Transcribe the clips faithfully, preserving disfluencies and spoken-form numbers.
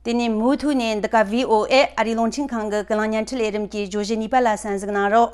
དེ་ནས་མུ་མཐུད་ནས་འདི་ག་བྷི་ཨོ་ཨེ་ཨ་རིའི་རླུང་འཕྲིན་ཁང་གི་ཀུན་གླེང་བརྙན་འཕྲིན་ལས་རིམ་གྱི་བརྗོད་གཞི་གཉིས་པ་ལ་གསན་གཟིགས་གནང་རོགས།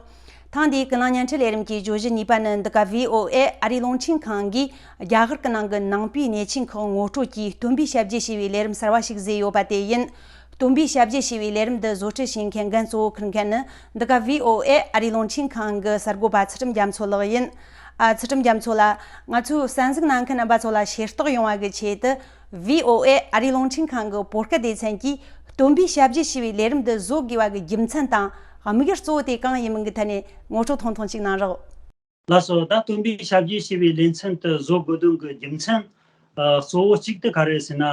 ཐེངས་འདིའི་ཀུན་གླེང་བརྙན་འཕྲིན་ལས་རིམ་གྱི་བརྗོད་གཞི་གཉིས་པ་ནི་འདི་ག་བྷི་ཨོ་ཨེ་ཨ་རིའི་རླུང་འཕྲིན་ཁང་གིས་རྒྱ་གར་གྱི་ནང་གི་ནང་པའི་གནས་ཆེན་ཁག་ངོ་སྤྲོད་ཀྱིས་སྟོན་པའི་ཞབས་རྗེས་ཞེས་པའི་ལས་རིམ་གསར་བ་ཞིག་བཟོས་ཡོད་པ་དེ་ཡིན། སྟོན་པའི་ཞབས་རྗེས་ཞེས་པའི་ལས་རིམ་འདི་བཟོ་སྐྲུན་བྱེད་མཁན་འགན་གཙོ་བོ་འཁུར་མཁན་ནི་འདི་ག་བྷི་ཨོ་ཨེ་ཨ་རིའི་རླུང་འཕྲིན་ཁང་གི་གསར་འགོད་པ་ཚུལ་ཁྲིམས་རྒྱ་མཚོ་ལགས་ཡིན། ཨ། ཚུལ་ཁྲིམས་རྒྱ་མཚོ་ལགས། ང་ཚོའི་གསན་གཟིགས་གནང་མཁན་རྣམ་པ་ཚོ་ལ་ཤེས་རྟོགས་ཡོང་བ་གི་ཆེད་དུ། བྷི་ཨོ་ཨེ་ཨ་རིའི་རླུང་འཕྲིན་ཁང་གི་བོད་སྐད་སྡེ་ཚན་གྱིས་སྟོན་པའི་ཞབས་རྗེས་ཞེས་པའི་ལས་རིམ་འདི་བཟོ་དགོས་པ་གི་རྒྱུ་མཚན་དང་། དམིགས་ཡུལ་གཙོ་བོ་དེ་གང་ཡིན་མིན་གྱི་ཐད་ནས་ངོ་སྤྲོད་ཐུང་ཐུང་ཅིག་གནང་རོགས། ལགས་སོ། ད་སྟོན་པའི་ཞབས་རྗེས་ཞེས་པའི་ལེ་ཚན་དེ་བཟོ་དགོས་དོན་གྱི་རྒྱུ་མཚན། ཨ། གཙོ་བོ་གཅིག་དེ་ག་རེ་ཟེར་ན།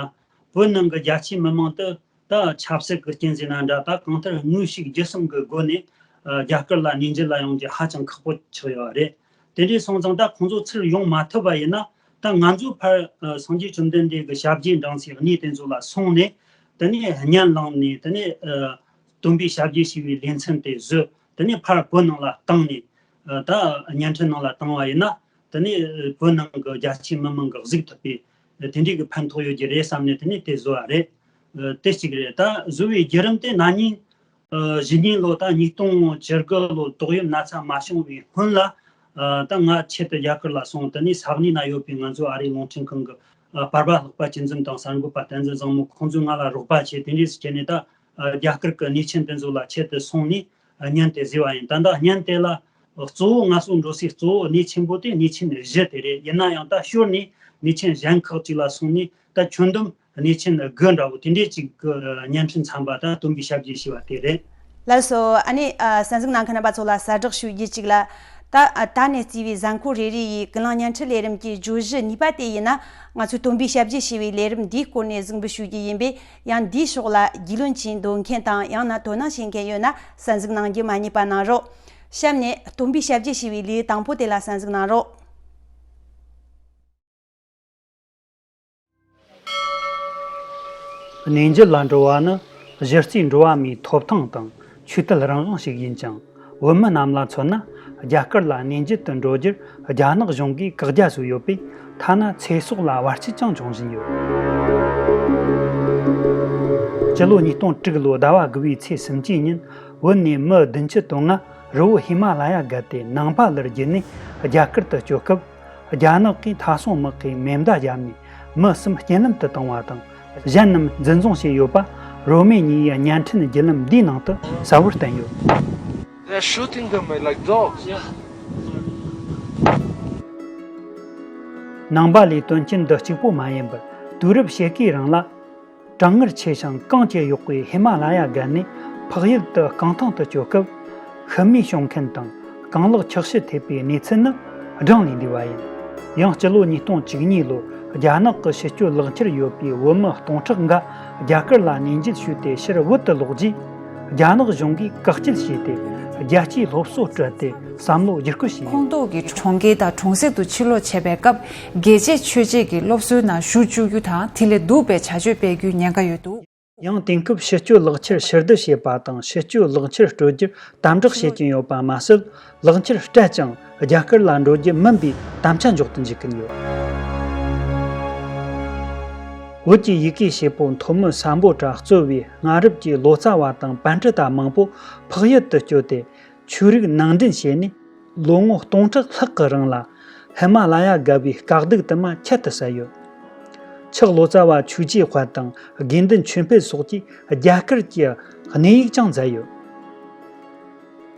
བོད་ནང་གི་རྒྱ་ཆེའི་མི་མང་དེ་ད་ཆབ་སྲིད་ཀྱི་རྐྱེན་ཟེར་ན་འདྲ། ད་གང་ལྟར་དངོས་ཤུགས་བརྒྱུད་གསུམ་གྱི་སྒོ་ནས། ཨ། རྒྱ་གར་ལ་གནས་མཇལ་ལ་ཡོང་རྒྱུ་ཧ་ཅང་ཁག་པོ་ཆགས་ཡོད་རེད། དེ་འདྲ་སོང་ཙང་ད་ཁོང་ཚོ་ཚུར་ཡོང་མ་ཐུབ་པ་ཡིན་ན། ད་ང་ཚོ་ཕར། ཨ། སངས་རྒྱས་བཅོམ་ལྡན་འདས་ཀྱི་ཞབས་རྗེས་འབྲང་སའི་གནས་དེ་ཚོ་ལ་སོང་ནས། དེ་ནས་བརྙན་བླངས་ནས། དེ་ནས། ཨ། སྟོན་པའི་ཞབས་རྗེས་ཞེས་པའི་ལེ་ཚན་དེ་བཟོས། དེ་ནས་ཕར་བོད་ནང་ལ་བཏང་ནས། ཨ། ད་བརྙན་འཕྲིན་ནང་ལ་བཏང་བ་ཡིན་ན། དེ་ནས་བོད་ནང་གི་རྒྱ་ཆེའི་མི་མང་གིས་གཟིགས་ཐུབ་པའི་དེ་འདྲའི་གི་ཕན་ཐོགས་ཡོད་རྒྱུ་རེད་བསམ་ནས། དེ་ནས་དེ་བཟོ་བ་རེད། ཨ། དེ་གཅིག་རེད། ད་བཟོ་བའི་བརྒྱུད་རིམ་དེ་ན་ནིང་། ཨ། གཞེས་ནིང་ལོ་ད་ཉིས་སྟོང་བཅུ་དགུ་ལོ་ཏོག་དབྱིབས་ན་ཚ་མ་བྱུང་བའི་སྔོན་ལ། ཨ། ད་ང་ཆེད་དུ་རྒྱ་གར་ལ་སོང་། དེ་ནས་ས་གནས་ན་ཡོད་པའི་ང་ཚོ་ཨ་རིའི་རླུང་འཕྲིན་ཁང་གི། ཨ། པར་པ་ལྷག་པ་ཅུན་ཙུན་དང་གསར་འགོད་པ་བསྟན་འཛིན་བཟང་མོ། ཁོང་ཚོས་ང་ལ་རོགས་པ་བྱས། དེ་འདྲས་བྱས་ནས་ད། ཨ། རྒྱ་གར་གྱི་གནས་ཆེན་དེ་ཚོ་ལ་ཆེད་དུ་སོང་ནས། ཨ། བརྙན་དེ་བཟོས་པ་ཡིན། ད་ལྟ་བརྙན་དེ་ལ་གཙོ་བོ། ང་ཚོ་འགྲོ་སའི་གཙོ་བོ་གནས་ཆེན་པོ་དེ་གནས་ཆེན་བཞི་དེ་རེད། ཡིན་ན་ཡང་ད་ཞོར་ནས་གནས་ཆེན་གཞན་ཁག་ཅིག་ལ་སོང་ནས། ད་ཁྱོན་བསྡོམས་གནས་ཆེན་དགུ་འདྲ་བོ་དེ་འདྲས་ཅིག་གི་བརྙན་འཕྲིན་ཚན་པ། ད་སྟོན་པའི་ཞབས་རྗེས་ཞེས་པ་དེ་རེད། ལགས་སོ། ཨ་ནི། ཨ། གསན་གཟིགས་གནང་མཁན་རྣམ་པ་ཚོ་ལ་གསལ་བསྒྲགས་ཞུ་རྒྱུ་གཅིག་ལ། ད། ཨ། ད་ནས་བརྩིས་པའི་གཟའ་འཁོར་རེ་རེ་ཡི་ཀུན་གླེང་བརྙན་འཕྲིན་ལས་རིམ་གྱི་བརྗོད་གཞི་གཉིས་པ་དེ་ཡིན་ན། ང་ཚོས་སྟོན་པའི་ཞབས་རྗེས་ཞེས་པའི་ལས་རིམ་འདིའི་སྐོར་ནས་གཟིགས་འབུལ་ཞུ་རྒྱུ་ཡིན་པས། ཡང་འདིའི་ཕྱོགས་ལ་རྒྱུས་ལོན་བྱེད་འདོད་མཁན་དང་། ཡང་ན་དོ་སྣང་བྱེད་མཁན་ཡོད་ན། གསན་གཟིགས་གནང་རྒྱུ་མ་བསྙེལ་བ་གནང་རོགས། གཤམ་ནས་སྟོན་པའི་ཞབས་རྗེས་ཞེས་པའི་ལེའུ་དང་པོ་དེ་ལ་གསན་གཟིགས་གནང་རོགས། གནས་མཇལ་ལ་འགྲོ་བ་ནི་གཞི་རྩའི་འགྲོ་བ་མིའི་ཐོབ་ཐང་དང་ཆོས་དད་རང་དབང་ཞིག་ཡིན་ཅིང་། བོད་མི་རྣམས་ལ་མཚོན་ན། རྒྱ་གར་ལ་གནས་མཇལ་དུ་འགྲོ་རྒྱུར་རྒྱ་ནག་གཞུང་གིས་བཀག་རྒྱ་བཟོས་ཡོད་པས། ཐ་ན་ཚེ་སྲོག་ལ་བར་ཆད་ཀྱང་འབྱུང་བཞིན་ཡོད། སྤྱི་ལོ་ཉིས་སྟོང་དྲུག་ལོའི་ཟླ་བ་དགུ་བའི་ཚེས་སུམ་ཅུའི་ཉིན། བོད་ནས་མི་བདུན་ཅུ་དོན་ལྔ་རི་བོ་ཧི་མ་ལ་ཡ་བརྒལ་ཏེ་ནང་པ་ལར་བརྒྱུད་ནས་རྒྱ་གར་དུ་བསྐྱོད་སྐབས། རྒྱ་ནག་གིས་མཐའ་སྲུང་དམག་གིས་མེ་མདའ་བརྒྱབ་ནས་མི་གསུམ་རྐྱེན་ལམ་དུ་བཏང་བ་དང་། གཞན་རྣམས་འཛིན་བཟུང་བྱས་ཡོད་པ། རོ་མེ་ཉི་ཡའི་བརྙན་འཕྲིན་བརྒྱུད་ལམ་འདིའི་ནང་དུ་གསལ་བོར་བསྟན་ཡོད། They're shooting them like dogs. ནང་པ་ལའི་དོན་རྐྱེན་འདི་གཅིག་པུ་མ་ཡིན་པར། དུས་རབས་ཕྱེད་ཀའི་རིང་ལ། གྲང་ངར་ཆེ་ཞིང་གངས་ཀྱིས་གཡོགས་པའི་ཧི་མ་ལ་ཡ་བརྒལ་ནས་འཕགས་ཡུལ་དུ་རྐང་ཐང་དུ་བསྐྱོད་སྐབས། ཤི་རྨས་བྱུང་མཁན་དང་རྐང་ལག་འཁྱགས་ཤི་ཐེབས་པའི་གནས་ཚུལ་ནི་བགྲང་ལས་འདས་པ་ཡིན། ཡང་སྤྱི་ལོ་ཉིས་སྟོང་བཅུ་གཉིས་ལོར་རྒྱ་ནག་གི་ཕྱི་སྐྱོད་ལག་འཁྱེར་ཡོད་པའི་བོད་མི་སྟོང་ཕྲག་འགའ་རྒྱ་གར་ལ་གནས་མཇལ་ཞུས་ཏེ་ཕྱིར་བོད་དུ་ལོག་རྗེས། རྒྱ་ནག་གཞུང་གིས་བཀག་སྐྱིལ་བྱས་ཏེ། རྒྱལ་སྤྱིའི་སློབ་གསོ་སྤྲད་དེ་བསམ་བློ་བསྒྱུར་བཀོད་བྱས་ཡོད། ཁོངས་གཏོགས་ཀྱི་གྲོང་ཁྱེར་དང་གྲོང་གསེབ་ཏུ་ཕྱིར་ལོག་བྱས་པའི་སྐབས། རྒྱལ་གཅེས་ཆོས་གཅེས་ཀྱི་སློབ་གསོའི་ནང་ཞུགས་བཅུག་རྒྱུ་དང་། དེ་ལས་སྡུག་པའི་བྱ་སྤྱོད་སྤེལ་རྒྱུའི་ཉེན་ཁ་ཡོད་འདུག། ཡང་དེང་སྐབས་ཕྱི་སྐྱོད་ལག་འཁྱེར་ཕྱིར་བསྡུ་བྱེད་པ་དང་། ཕྱི་སྐྱོད་ལག་འཁྱེར་སྤྲོད་རྒྱུར་དམ་དྲག་བྱེད་ཀྱིན་ཡོད་པ་མ་ཟད། ལག་འཁྱེར་སྤྲད་ཀྱང་རྒྱ་གར་ལ་འགྲོ་རྒྱུ་མིན་པའི་དམ་བཅའ་འཇོག་ཏུ་འཇུག་གིན་ཡོད། བོད་ཀྱི་ཡི་གེའི་བྱེད་པོ་མཐོ་མོ་སམ་བྷོ་ཊ་གཙོས་པའི་སྔ་རབས་ཀྱི་ལོ་ཙཱ་བ་དང་པཎྜི་ཏ་མང་པོ་འཕགས་ཡུལ་དུ་བསྐྱོད་དེ། ཆོས་རིག་ནང་འདྲེན་བྱས་ནས། ལོ་ངོ་སྟོང་ཕྲག་ལྷག་གི་རིང་ལ་ཧི་མ་ལ་ཡ་བརྒལ་བའི་དཀའ་སྡུག་དུ་མ་ཁྱད་དུ་བསད་ཡོད། ཆག་ལོ་ཙཱ་བ་ཆོས་རྗེ་དཔལ་དང་དགེ་འདུན་ཆོས་འཕེལ་སོགས་ཀྱིས་རྒྱ་གར་གྱི་གནས་ཡིག་ཀྱང་མཛད་ཡོད།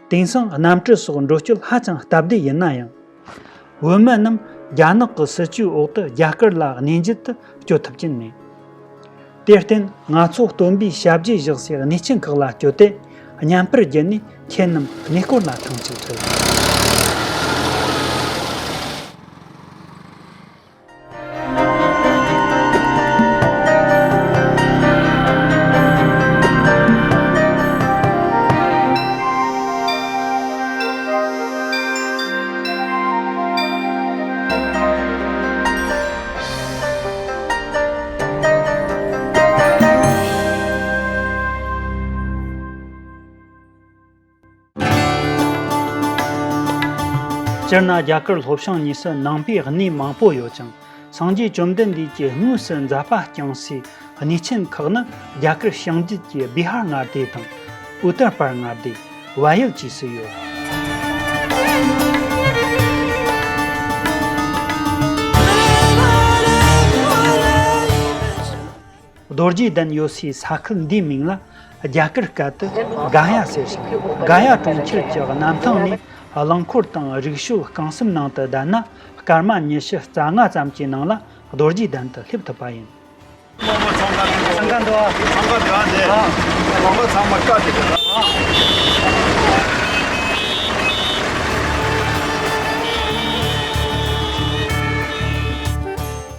དེང་སང་གནམ་གྲུ་སོགས་འགྲོ་སྐྱོད་ཧ་ཅང་སྟབས་བདེ་ཡིན་ན་ཡང་། བོད་མི་རྣམས་རྒྱ་ནག་གི་སྲིད་ཇུས་འོག་ཏུ་རྒྱ་གར་ལ་གནས་མཇལ་དུ་བསྐྱོད་ཐུབ་ཀྱིན་མེད། དེར་བརྟེན། ང་ཚོ་སྟོན་པའི་ཞབས་རྗེས་བཞག་སའི་གནས་ཆེན་ཁག་ལ་བསྐྱོད་དེ། བརྙན་པར་བརྒྱུད་ནས་ཁྱེད་རྣམས་གནས་སྐོར་ལ་ཐང་ཅིག་འཁྲིད། སྤྱིར་ན་རྒྱ་གར་ལྷོ་བྱང་གཉིས་སུ་ནང་པའི་གནས་མང་པོ་ཡོད་ཅིང་། སངས་རྒྱས་བཅོམ་ལྡན་འདས་ཀྱིས་དངོས་སུ་མཛད་པ་བསྐྱངས་སའི་ གནས་ཆེན་ཁག་ནི་རྒྱ་གར་བྱང་རྒྱུད་ཀྱི་བི་ཧར་མངའ་སྡེ་དང་། ཨུ་ཏར་པར་མངའ་སྡེ། བལ་ཡུལ་བཅས་སུ་ཡོད། རྡོ་རྗེ་གདན་ཡོད་སའི་ས་ཁུལ་འདིའི་མིང་ལ་རྒྱ་གར་སྐད་དུ་ག་ཡ་ཟེར་ཞིང་། ག་ཡ་གྲོང་ཁྱེར་གྱི་གནམ་ཐང་ནས་རླངས་འཁོར་དང་རིག་ཤོད་རྐང་གསུམ་ནང་དུ་བསྡད་ན། སྐར་མ་ཉི་ཤུ་རྩ་ལྔ་ཙམ་གྱི་ནང་ལ་རྡོ་རྗེ་གདན་དུ་སླེབས་ཐུབ་པ་ཡིན། ཚང་ཁ་འདུག་ཨ། ཚང་ཁ་འདུག་ཨ་འདི། ཨ། ལོང་པ་ཚང་མ་བཀག་གི་འདུག་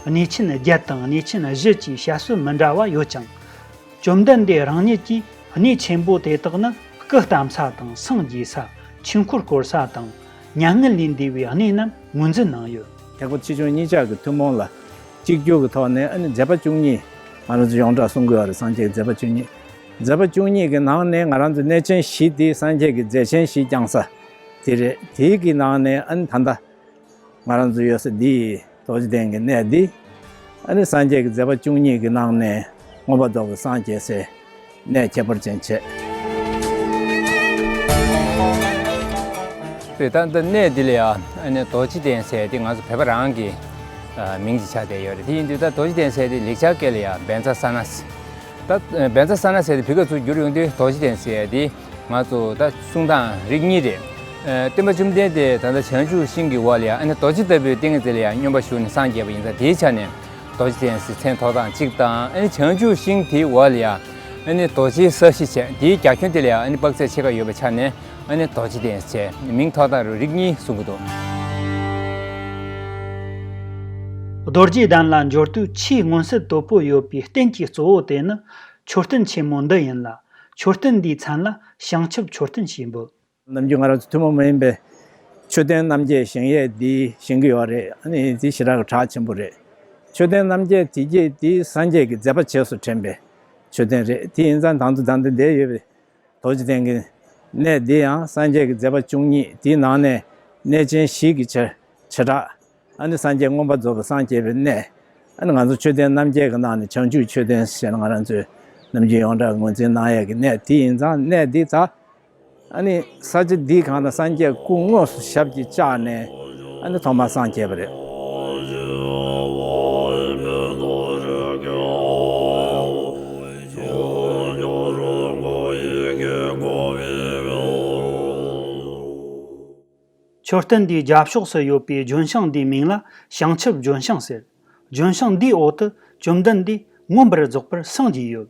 ཨ། གནས་ཆེན་བརྒྱད་དང་གནས་ཆེན་བཞི་བཅས་བཤད་སྲོལ་མི་འདྲ་བ་ཡོད་ཅིང་། བཅོམ་ལྡན་འདས་རང་ཉིད་ཀྱིས་གནས་ཆེན་པོ་དེ་དག་ནི་སྐུ་བལྟམས་ས་དང་སངས་རྒྱས་ས། ཆོས་འཁོར་བསྐོར་ས་དང་། མྱ་ངན་ལས་འདས་པའི་གནས་རྣམས་ངོས་འཛིན་གནང་ཡོད། ཐེག་པ་ཆེ་ཆུང་གཉིས་ཆར་གྱི་ཐུན་མོང་ལ་གཅིག་གྱུར་གྱི་ཐོག་ནས་ཨ་ནི་མཛད་པ་བཅུ་གཉིས་ང་རང་ཚོ་ཡོངས་གྲགས་གསུང་གི་ཡོད་རེད། སངས་རྒྱས་ཀྱི་མཛད་པ་བཅུ་གཉིས། མཛད་པ་བཅུ་གཉིས་ཀྱི་ནང་ནས་ང་རང་ཚོ་གནས་ཆེན་བཞི་དེ་སངས་རྒྱས་ཀྱི་མཛད་ཆེན་བཞི་བསྐྱངས་ས་དེ་རེད། དེའི་གི་ནང་ནས་ཨ་ནི་ད་ལྟ་ང་རང་ཚོ་ཡོད་ས་འདི་རྡོ་རྗེ་གདན་གྱི་གནས་འདི། ཨ་ནི་སངས་རྒྱས་ཀྱི་མཛད་པ་བཅུ་གཉིས་ཀྱི་ནང་ནས་མངོན་པར་རྫོགས་པའི་སངས་རྒྱས་སའི་གནས་ཁྱད་པར་ཅན་བྱས། རེད། ད་ལྟ་གནས་འདི་ལ་ཡ་ཨ་ནི་རྡོ་རྗེ་གདན་ཟེར་ཏེ་ང་ཚོ་བོད་པ་རང་གི་ཨ་མིང་ཅིག་ཆགས་བསྡད་ཡོད་རེད། དེ་ཡིན་དུས་ད་རྡོ་རྗེ་གདན་ཟེར་ཏེ་ལེགས་སྦྱར་སྐད་ལ་ཡ་བཛྲ་ས་ན། ད་བཛྲ་ས་ན་ཟེར་ཏེ་བོད་སྐད་ཚུར་བསྒྱུར་ཡོང་དུས་རྡོ་རྗེ་གདན་ཟེར་ཏེ། ང་ཚོ་ད་གསུང་སྟངས་རིགས་གཉིས་རེད། ཨ་སྟོན་པ་བཅོམ་ལྡན་འདས་ད་ལྟ་བྱང་ཆུབ་ཤིང་གི་འོག་ལ་ཡ་ཨ་ནི་རྡོ་རྗེ་ལྟ་བུའི་ཏིང་ངེ་འཛིན་ལ་ཡ་སྙོམས་པར་ཞུགས་ནས་སངས་རྒྱས་པ་ཡིན་ཙང་། དེའི་ཆ་ནས་རྡོ་རྗེ་གདན་ཟེར་མཚན་ཐོགས་སྟངས་གཅིག་དང་། ཨ་ནི་བྱང་ཆུབ་ཤིང་དེའི་འོག་ལ་ཡ་ཨ་ནི་རྡོ་རྗེའི་ས་གཞི་བྱས། དེའི་རྒྱ་ཁྱོན་དེ་ལ་ཡ་ཨ་ནི་དཔག་ཚད་ཕྱེད་ཀ་ཡོད་པའི་ཆ་ནས་ཨ་ནི་རྡོ་རྗེ་གདན་ཟེར་མིང་ཐོགས་སྟངས་རིགས་གཉིས་གསུང་གི་འདུག་རྡོ་རྗེ་གདན་ལ་འབྱོར་དུས་ཆེས་མངོན་གསལ་དོད་པོ་ཡོད་པའི་རྟེན་གྱི་གཙོ་བོ་དེ་ནི་མཆོད་རྟེན་ཆེན་མོ་འདི་ཡིན་ལ། མཆོད་རྟེན་འདིའི་མཚན་ལ་བྱང་ཆུབ་མཆོད་རྟེན་ཞེས་འབོད། ནམ་རྒྱུན་ང་རང་ཚོ་ཐུན་མོང་མ་ཡིན་པའི་མཆོད་རྟེན་རྣམ་བརྒྱད་བཞེངས་ཡས་འདི་བཞེངས་ཀྱི་ཡོད་རེད། ཨ་ནི་འདི་ཞེ་དྲག་གི་གྲགས་ཆེན་པོ་རེད། མཆོད་རྟེན་རྣམ་བརྒྱད་དེ་བརྒྱད་འདི་སངས་རྒྱས་ཀྱི་མཛད་པ་རྗེས་སུ་དྲན་པའི་མཆོད་རྟེན་རེད། དེ་ཡིན་ཙང་ད་དུང་ད་ལྟ་འདིར་ཡོད་པའི་རྡོ་རྗེ་གདན་གྱི་གནས་འདི་ཡང་སངས་རྒྱས་ཀྱི་མཛད་པ་བཅུ་གཉིས་དེའི་ནང་ནས་གནས་ཆེན་བཞི་གི་བྱེ་བྲག་ཨ་ནི་སངས་རྒྱས་མངོན་པར་རྫོགས་པའི་སངས་རྒྱས་པའི་གནས། ཨ་ནི་ང་ཚོ་མཆོད་རྟེན་རྣམ་བརྒྱད་ཀྱི་ནང་ནས་བྱང་ཆུབ་མཆོད་རྟེན་ཞེས་ང་རང་ཚོས་ནམ་རྒྱུན་ཡོངས་གྲགས་ངོས་འཛིན་གནང་ཡས་ཀྱི་གནས་དེ་ཡིན་ཙང་། གནས་འདི་ད་ཨ་ནི་ས་ཆ་འདིའི་སྒང་ལ་སངས་རྒྱས་སྐུ་དངོས་སུ་ཞབས་ཀྱིས་བཅགས་ནས་ཨ་ནི་ཐོག་མར་སངས་རྒྱས་པ་རེད། མཆོད་རྟེན་འདིའི་རྒྱབ་ཕྱོགས་སུ་ཡོད་པའི་ལྗོན་ཤིང་འདིའི་མིང་ལ་བྱང་ཆུབ་ལྗོན་ཤིང་ཟེར། ལྗོན་ཤིང་འདིའི་འོག་ཏུ་བཅོམ་ལྡན་འདས་མངོན་པར་རྫོགས་པར་སངས་རྒྱས་ཡོད།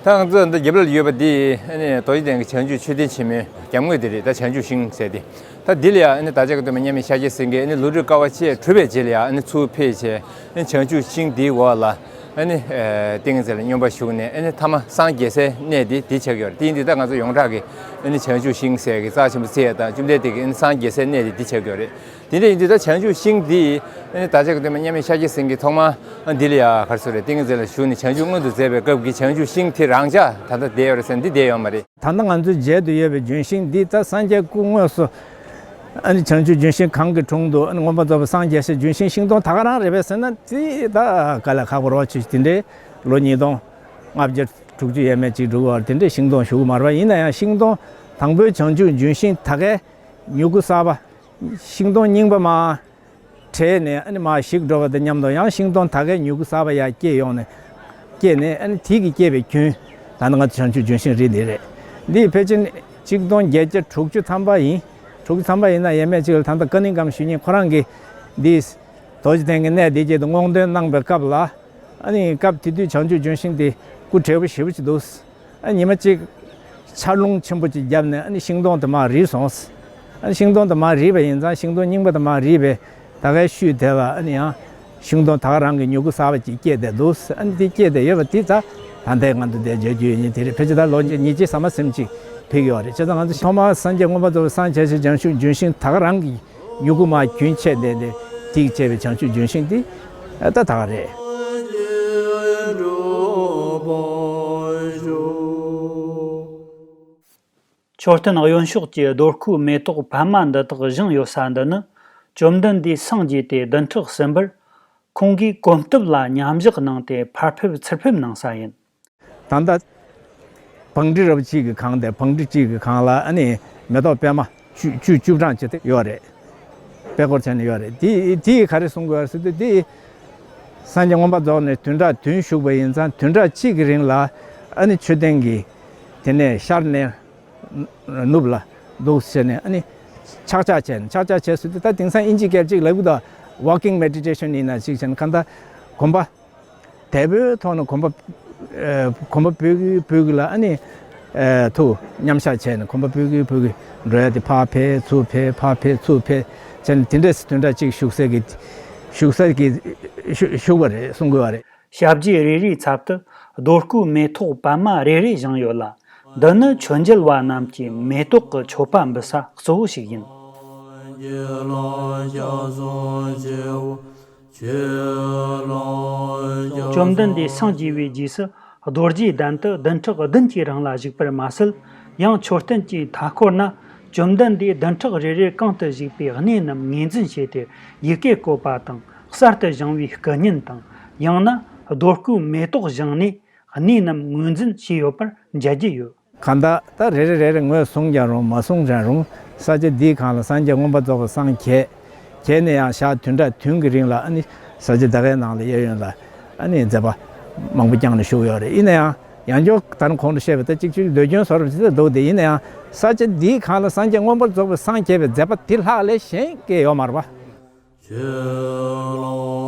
ད་ང་ཚོ་འདི་རྒྱབ་ལ་ཡོད་པ་འདི་ཨ་ནི་རྡོ་རྗེ་གདན་གྱི་བྱང་ཆུབ་མཆོད་རྟེན་ཆེན་མོའི་རྒྱབ་ངོས་དེ་རེད། ད་བྱང་ཆུབ་ཤིང་ཟེར་ཏེ། ད་འདི་ལ་ཡ་ཨ་ནི་བདག་ཅག་གི་སྟོན་པ་མཉམ་མེད་ཤཱཀྱ་སེང་གེ་ཨ་ནི་ལོ་དྲུག་དཀའ་བ་སྤྱད་གྲུབ་པའི་རྗེས་ལ་ཡ་ཨ་ནི་ཚུར་ཕེབས་བྱས། ཨ་ནི་བྱང་ཆུབ་ཤིང་འདིའི་འོག་ལ་ཨ་ནི་ཨ་ཏིང་ངེ་འཛིན་ལ་སྙོམས་པར་ཞུགས་ནས་ཨ་ནི་ཐ་མ་སངས་རྒྱས་སའི་གནས་འདི་འདི་ཆགས་ཀྱི་ཡོད་རེད། དེ་ཡིན་དུས་ད་ང་ཚོ་ཡོངས་གྲགས་ཀྱི་ཨ་ནི་བྱང་ཆུབ་ཤིང་ཟེར་གི་རྩ་ཆེན་པོ་བརྩི་ཡས་དང་། བཅོམ་ལྡན་འདས་ཀྱི་ཨ་ནི་སངས་རྒྱས་སའི་གནས་འདི་འདི་ཆགས་ཀྱི་ཡོད་རེད། དེ་འདྲ་ཡིན་དུས་ད་བྱང་ཆུབ་ཤིང་འདི་ཨ་ནི་བདག་ཅག་གི་སྟོན་པ་མཉམ་མེད་ཤཱཀྱ་སེང་གེས་ཐོག་མར་ཨ་འདི་ལ་ཡ་ག་རེ་ཟེར་རེད། ཏིང་ངེ་འཛིན་ལ་ཞུགས་ནས་བྱང་ཆུབ་མངོན་དུ་མཛད་པའི་སྐབས་ཀྱི་བྱང་ཆུབ་ཤིང་དེ་རང་འཇགས་ད་ལྟ་བསྡད་ཡོད་རེད་ཟེར་ན་འདི་བསྡད་ཡོད་མ་རེད། ད་ལྟ་ང་ཚོའི་མཇལ་དུ་ཡོད་པའི་ལྗོན་ཤིང་འདི་ད་སངས་རྒྱས་སྐུ་དངོས་སུ་ཨ་ནི་བྱང་ཆུབ་ལྗོན་ཤིང་གང་གི་དྲུང་དུ་ཨ་ནི་མངོན་པར་རྫོགས་པའི་སངས་རྒྱས་སའི་ལྗོན་ཤིང་ཤིང་སྡོང་ད་ག་རང་རེད་པས་ཟེར་ན། དེ་ད་དཀའ་ལས་ཁག་པོ་རེད་བ། ཆུ་དེ་འདྲའི་ལོ་ཉིས་སྟོང་ལྔ་བརྒྱ་དྲུག་ཅུ་ཡས་མས་ཅིག་འགྲོ་གི་ཡོད་རེད། དེ་འདྲའི་ཤིང་སྡོང་ཞུ་གི་མ་རེད་པ། ཡིན་ན་ཡང་ཤིང་སྡོང་དང་པོའི་བྱང་ཆུབ་ལྗོན་ཤིང་ད་གའི་མྱུ་གུ་གསར་པ། ཤིང་སྡོང་རྙིང་པ་མར་བྲེགས་ནས་ཨ་ནི་མར་ཞིག་འགྲོ་བ་དང་མཉམ་དུ་ཡང་ཤིང་སྡོང་ད་གའི་མྱུ་གུ་གསར་པ་ཡར་སྐྱེས་ཡོང་ནས། སྐྱེས་ནས་ཨ་ནི་དེ་གིས་སྐྱེས་པའི་རྒྱུན། ད་ནི་ང་ཚོ་བྱང་ཆུབ་ལྗོན་ཤིང་རིགས་འདི་རེད། འདི་ཕལ་ཆེར་ཆིག་སྟོང་བརྒྱད་བརྒྱ་དྲུག་ཅུ་ཐམ་པ་ཡིན། དྲུག་ཅུ་ཐམ་པ་ཡིན་ན་ཡས་མས་ཅིག་ལ་ད་ལྟ་ཀ་ནི་ཀམ་ཞུ་མཁན་ཁོ་རང་གིས་འདི་རྡོ་རྗེ་གདན་གྱི་གནས་འདི་ཆེད་དུ་སྔོག་འདོན་གནང་པའི་སྐབས་ལ། ཨ་ནི་སྐབས་དེ་དུས་བྱང་ཆུབ་ལྗོན་ཤིང་དེ་སྐུ་བགྲེས་པོ་ཞེ་པོ་ཅིག་འདུག་ཨ་ཉི་མ་གཅིག་ཆར་རླུང་ཆེན་པོ་ཅིག་བརྒྱབ་ནས་ཨ་ནི་ཤིང་སྡོང་དེ་མར་རིལ་སོང་། ཨ་ནི་ཤིང་སྡོང་དེ་མར་རིལ་བ་ཡིན་ཙང་ཤིང་སྡོང་རྙིང་པ་དེ་མར་རིལ་བས་ད་གའི་ཤུལ་དེ་ལ་ཨ་ནི་ཡང་ཤིང་སྡོང་ད་ག་རང་གི་མྱུ་གུ་གསར་པ་ཅིག་སྐྱེས་བསྡད་འདུག་ཨ་ནི་དེ་སྐྱེས་བསྡད་ཡོད་པ་དེ་ད་ད་ལྟའི་ང་ཚོ་འདིར་མཇལ་རྒྱུ་ཡོད་མཁན་དེ་རེད། ཕལ་ཆེར་ད་ལོ་ཉིས་བརྒྱ་ཟ་མ་ཟིན་ཅིག་ཕེབས་ཀྱི་ཡོད་རེད། བྱས་ཙང་ང་ཚོ་ཐོག་མར་སངས་རྒྱས་མངོན་པར་རྫོགས་པའི་སངས་རྒྱས་སའི་བྱང་ཆུབ་ལྗོན་ཤིང་ད་ག་རང་གི་མྱུ་གུ་མར་རྒྱུན་ཆད་བསྡད་དེ་དེ་གིས་བྱས་པའི་བྱང་ཆུབ་ལྗོན་ཤིང་དེ་ད་ད་ག་རེད། མཆོད་རྟེན་གཡོན་ཕྱོགས་ཀྱི་རྡོ་ཁུག་མེ་ཏོག་པད་མ་འདི་དག་བཞེངས་ཡོད་ས་འདི་ནི། བཅོམ་ལྡན་འདས་སངས་རྒྱས་ཏེ་བདུན་ཕྲག་གསུམ་པར། ཁོང་གིས་གོམ་སྟབས་ལ་མཉམ་བཞག་གནང་སྟེ་ཕར་ཕེབས་ཚུར་ཕེབས་གནང་ས་ཡིན། ད་ལྟ་བང་སྒྲིག་རབ་གཅིག་གི་སྒང་དེ་བང་སྒྲིག་གཅིག་གི་སྒང་ལ་ཨ་ནི་མེ་ཏོག་པད་མ་བཅུ་བཅུ་བཅུ་གྲངས་ཅིག་ཡོད་རེད། པད་སྐོར་བྱས་ནས་ཡོད་རེད། དེ་དེ་ག་རེ་གསུང་དགོས་ཟེར་དུས་དེ་སངས་རྒྱས་མངོན་པར་རྫོགས་ནས་བདུན་ཕྲག་བདུན་བཞུགས་པ་ཡིན་ཙང་བདུན་ཕྲག་གཅིག་གི་རིང་ལ་ཨ་ནི་མཆོད་རྟེན་གྱི་དེ་ནས་ཤར་ནས་ནུབ་ལ་འདུག་བྱས་ནས་ཨ་ནི་ཕྱག་རྒྱ་བྱས་ནས་ཕྱག་རྒྱ་བྱས་ཟེར་དུས་ད་དེང་སང་ཨིན་ཇི་སྐད་ཅིག་ལབ་གི་འདུག walking meditation ཡིན་ན་ཅིག་བྱས་ནས་གང་ལྟར་གོམ་པ། དལ་པོའི་ཐོག་ནས་གོམ་པ། ཨེ། གོམ་པ་སྤོས་ཀྱི་སྤོས་ཀྱི་ལ་ཨ་ནི། ཨེ། ཐུགས་མཉམ་བཞག་བྱས་ནས་གོམ་པ་སྤོས་ཀྱི་སྤོས་ཀྱི་འགྲོ་ཡ་དེ་ཕར་ཕེབས་ཚུར་ཕེབས་ཕར་ཕེབས་ཚུར་ཕེབས་བྱས་ནས་དེ་འདྲས་སུ་བདུན་ཕྲག་གཅིག་བཞུགས་ས་གི། བཞུགས་ས་གི། བཞུགས་པ་རེད་གསུང་དགོས་པ་རེད། ཞབས་རྗེས་རེ་རེའི་ཚབ་ཏུ་རྡོ་བརྐོས་མེ་ཏོག་པད་མ་རེ་རེ་བཞེངས་ཡོད་ལ། འདི་ནི་མཆོད་མཇལ་བ་རྣམས་ཀྱིས་མེ་ཏོག་གི་མཆོད་པ་འབུལ་ས་གཙོ་བོ་ཞིག་ཡིན། བཅོམ་ལྡན་འདས་སངས་རྒྱས་པའི་རྗེས་སུ་རྡོ་རྗེ་གདན་དུ་བདུན་ཕྲག་བདུན་གྱི་རིང་ལ་བཞུགས་པར་མ་ཟད། ཡང་མཆོད་རྟེན་གྱི་མཐའ་སྐོར་ན་བཅོམ་ལྡན་འདས་བདུན་ཕྲག་རེ་རེར་གང་དུ་བཞུགས་པའི་གནས་རྣམས་ངོས་འཛིན་བྱས་ཏེ་ཡི་གེ་བཀོད་པ་དང་གསར་དུ་བཞེངས་པའི་སྐུ་བརྙན་དང་། ཡང་ན་རྡོ་བརྐོས་མེ་ཏོག་བཞེངས་ནས་གནས་རྣམས་ངོས་འཛིན་བྱས་ཡོད་པར་མཇལ་རྒྱུ་ཡོད། གང་ལྟར་ད་རེ་རེ་རེ་རེ་ངོས་བཟུང་ཀྱང་རུང་མ་བཟུང་ཀྱང་རུང་ས་ཆ་འདིའི་སྒང་ལ་སངས་རྒྱས་མངོན་པར་རྫོགས་པར་སངས་རྒྱས། རྒྱས་ནས་ཡང་ཞག་བདུན་ཕྲག་བདུན་གྱི་རིང་ལ་ཨ་ནི་ས་ཆ་ད་གའི་ནང་ལ་གཡས་གཡོན་ལ་ཨ་ནི་མཛད་པ་མང་པོ་བསྐྱངས་ནས་བཞུགས་ཡོད་རེད། ཡིན་ན་ཡང་ཡང་བསྐྱར་ད་ནི་གོང་དུ་བཤད་པ་ལྟར་གཅིག་གཅིག་ཟློས་སྐྱོན་བཟོ་འདྲ་ཅིག་འདུག་སྟེ། ཡིན་ན་ཡང་ས་ཆ་འདིའི་སྒང་ལ་སངས་རྒྱས་མངོན་པར་རྫོགས་པར་སངས་རྒྱས་པའི་མཛད་པ་དེ་ལྷག་ལས་གཞན་གང་ཡང་ཡོད་མ་རེད་པ།